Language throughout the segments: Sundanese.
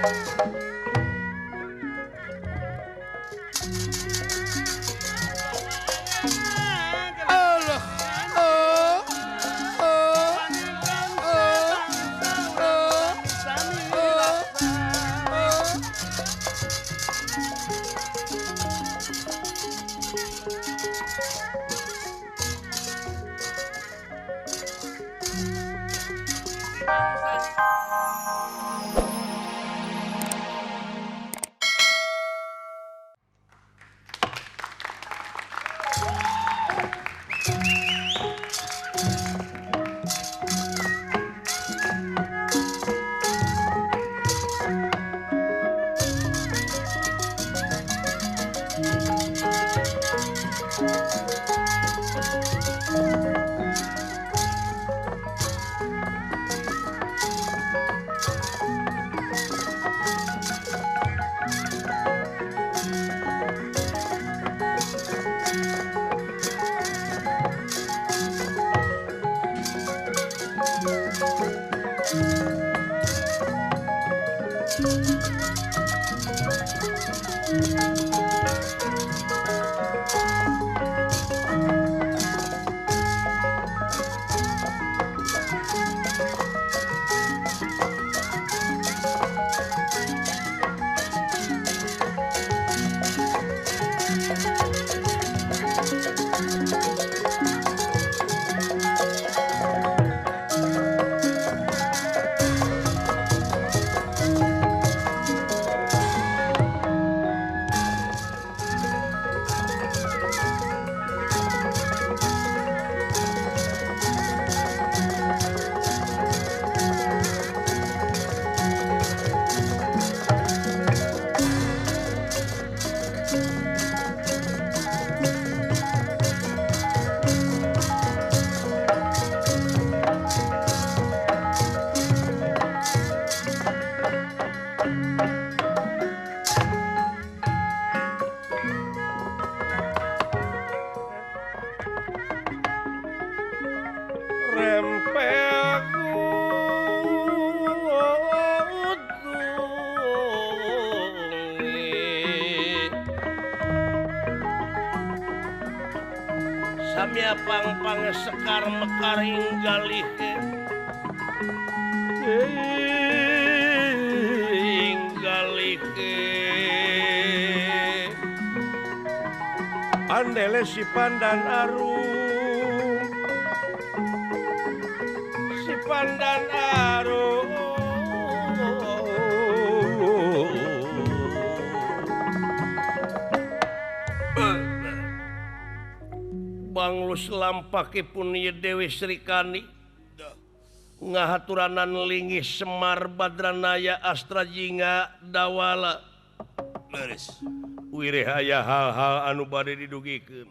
Allah. Oh. Oh. Oh. Oh. Oh. Samya pang-pang sekar mekar inggalih inggalih Andele si pandan arum, si pandan arum. Banglus lampakipun ieu Dewi Srikandi ngahaturanan linggih Semar Badranaya Astrajinga Dawala. Leres. Wireh aya hal-hal anu bade didugikeun.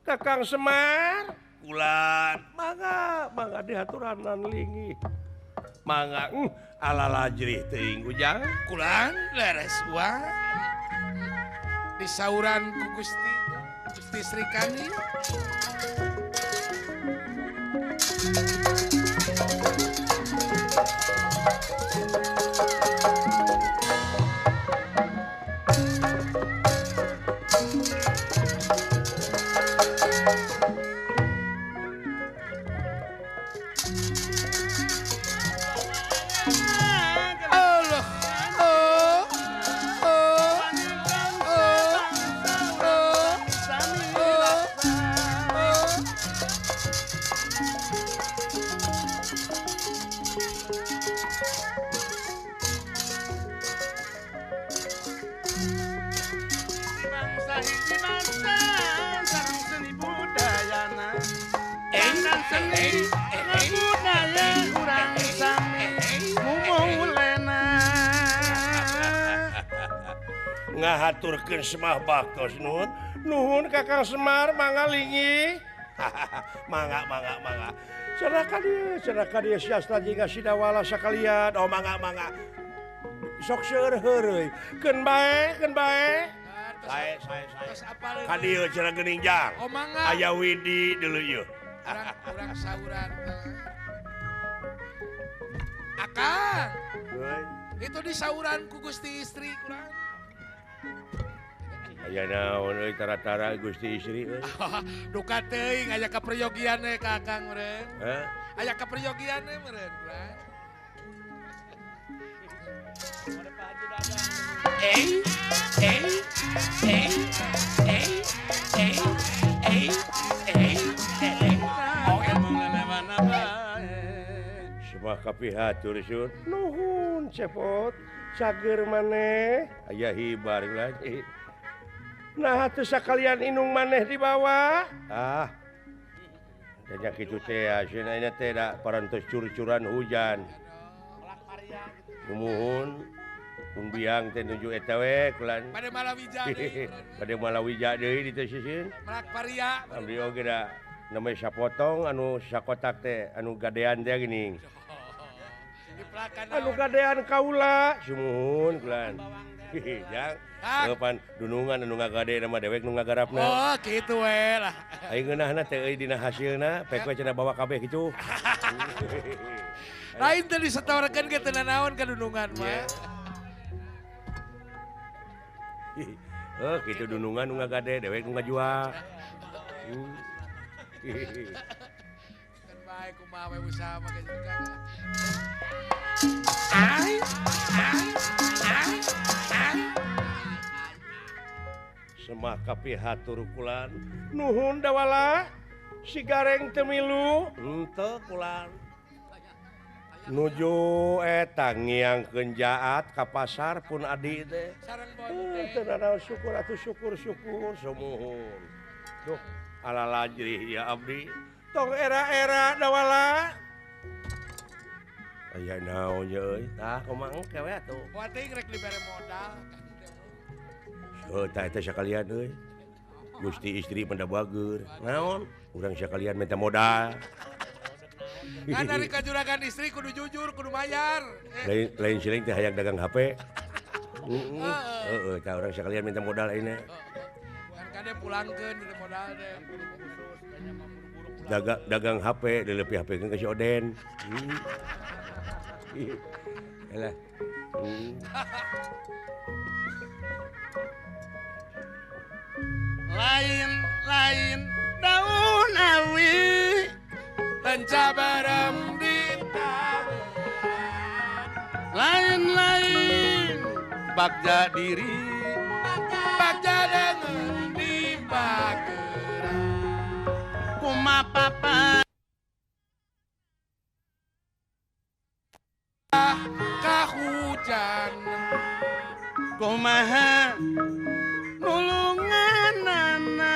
Kakang Semar, kulan, mangga, mangga dihaturanan linggih. Mangga, ala lajrih teuing ujang. Kulan leres wah. Disauran ku Gusti Gusti Srikandi. Allah. Oh. Oh. Oh. Oh. Oh. Bangsa hiji bangsa sareng seni budayana. Dandan seni budaya urang sami mumulena. Ngahaturkeun semah baktos nuhun. Nuhun Kakang Semar mangga linggih. Mangga mangga mangga. Cenah ka dieu si Astrajinga Sidawala sakalian. Oh mangga mangga. Sok seueur heureuy. Keun bae, keun bae. Sae sae sae. Ka dieu cenah geuning jang. Oh mangga. Aya Widi deuleu ieu. Urang sauran. Akang. Itu disauran ku Gusti istri kurang. Aya naon euy tara-tara Gusti istri euy. Duka teuing aya kaperyogian we ka Akang meureun. Hah? Aya kaperyogian we meureun kurang. Eh eh eh eh eh eh eh eh. Semah kapihatur sun. Nuhun cepot cager maneh aya hibar lagi. Nah teu sakalian inung maneh dibawa. Ah. Tanya kitu teh ayeuna ayeuna teh da parantos cur-curan hujan. Sumuhun kumbiang teh nuju eta we kulan. Bade malawija deui. Bade malawija deui di teh sisieun. Melak paria. Abdi oge da namanya sapotong anu sakotak teh anu gadean teh geuning. Anu gadean kaula sumuhun kulan. Jang eupan dunungan anu ngagade mah dewek nu ngagarapna. Oh kitu we lah. Aing ngeunahna teh euy dina hasilna pek we cenah bawa kabeh kitu. Lain teh disetorakeun ge teu nanaon ka dunungan mah. Oh kitu dunungan nu ngagade dewek nu ngajual. Kan bae kumaha we usaha mah geus Ai ai ai ai. Semah kapihatur kulan. Nuhun dawala si gareng teu milu henteu kulan. Nuju eta ngiangkeun jaat ka pasar pun adi teh. Sareng bonte. Teu nanaon syukur atuh syukur syukur sumuhun. Duh ala lajrih ya abdi. Tong era-era dawala. Aya naon ye euy? Tah kumaha engke we atuh. Moal teuing rek dibere modal. Heuh tah eta sakalian euy. Gusti istri menda bager. Naon? Urang sakalian minta modal. Kan dari kajuragan istri kudu jujur, kudu bayar. Lain lain siling teh hayang dagang HP. Heeh, tah urang sakalian minta modal ayeuna. Bukan kade pulangkeun dari modal teh. Dagang HP dileupi HP-keun ka si Oden. Alah. Lain-lain daun awi pencabarem di taburan. Lain-lain bagja diri bagja dengan di pageran. Kuma papa kahujan kumaha nulunganana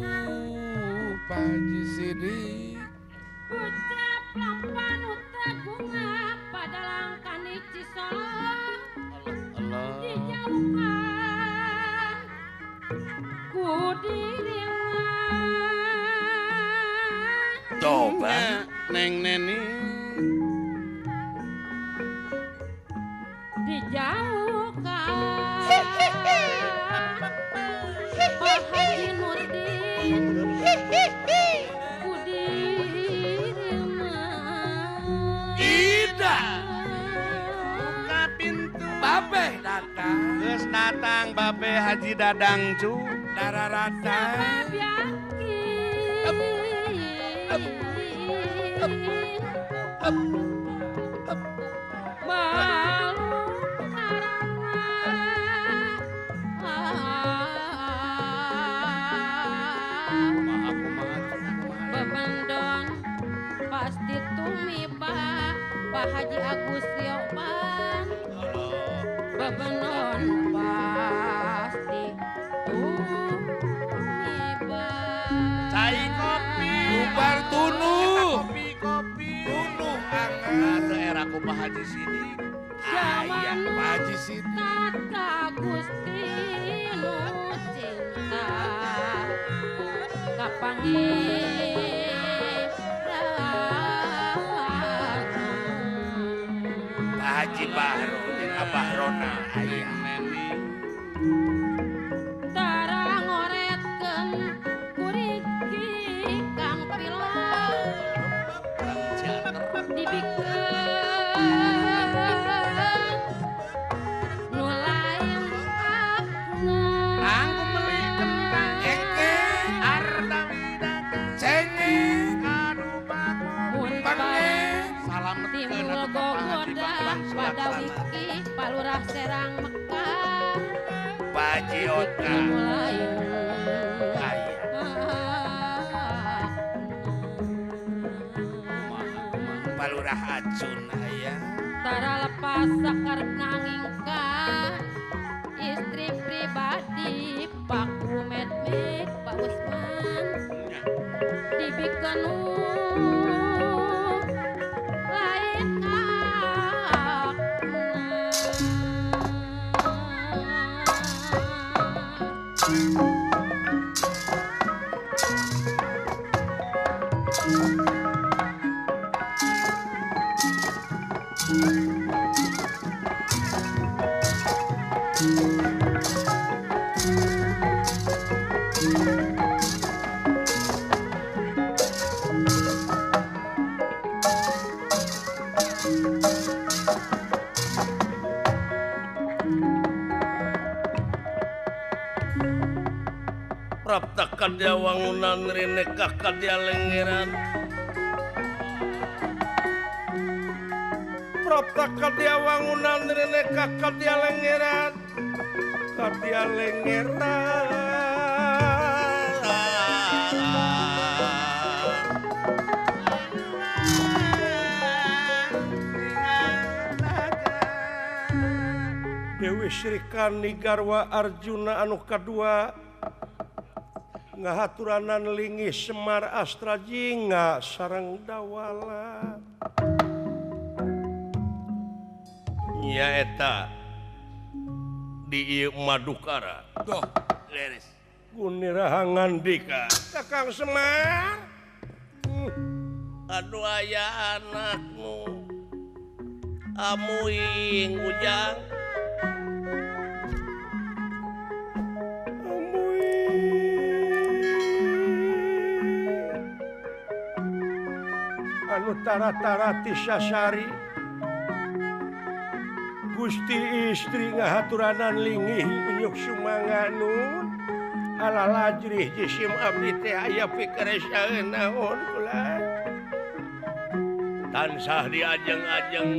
Duh Paji Sidik ucap lampan utagunga pada langkani Cisolok dijauhkan ku dirinya. Toba Neng Neni dijauhkan Pak Haji Nurdin ku dirinya. Ida buka pintu Babeh datang geus datang Babe Haji Dadang cu dararata Bebendon pasti tumiba Pak Haji Agus Riopan. Bebendon pasti tumiba. Cai kopi bubar tunuh kopi kopi tunuh anget teu era ku Pak Haji Sidik. Aya Pak Haji Sidik Tata Gusti nu cinta kapanggih Pak Haji Bahro jeung Abah Rona aya Neni tara ngoretkeun Haji Ota aya Palurah Acun aya tara lepas sakarep nangingka istri pribadi Pak Rumetmik Pak Usman dibikeun lain Prapta kadya wangunan rineka kadya lengeran Prapta kadya wangunan rineka kadya lengeran kadya lengeran Dewi Sri Kandi garwa Arjuna anu kadua ngahaturanan linggih Semar Astra Jingga sareng Dawala nyaeta di ieu Madukara tuh leres gunirahangan dika Kakang Semar aduh aya anakmu amuing ujang anu tara-tara tisasari Gusti istri ngahaturanan linggih unyuk sumanga nun ala lajrih jisim abdi teh aya pikeresaeun naon kula tansah diajeng-ajeng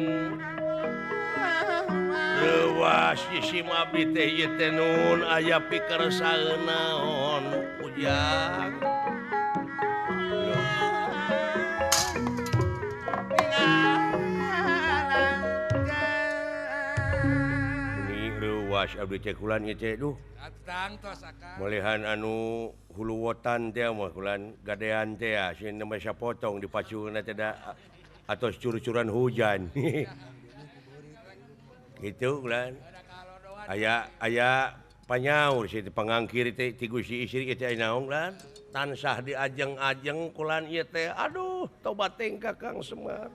leuwas jisim abdi teh ieu teh nun aya pikeresaeun naon ujang abdi teh kulan ieu teh duh melihan anu hulu wotan teh mah kulan gadean teh sieun mah sapotong dipacuna teh da atos cur-curan hujan gitu kulan aya aya panyaur si pangangkir teh ti Gusti istri teh naon kulan tansah diajeng-ajeng kulan ieu teh aduh tobat teh Kakang Semar.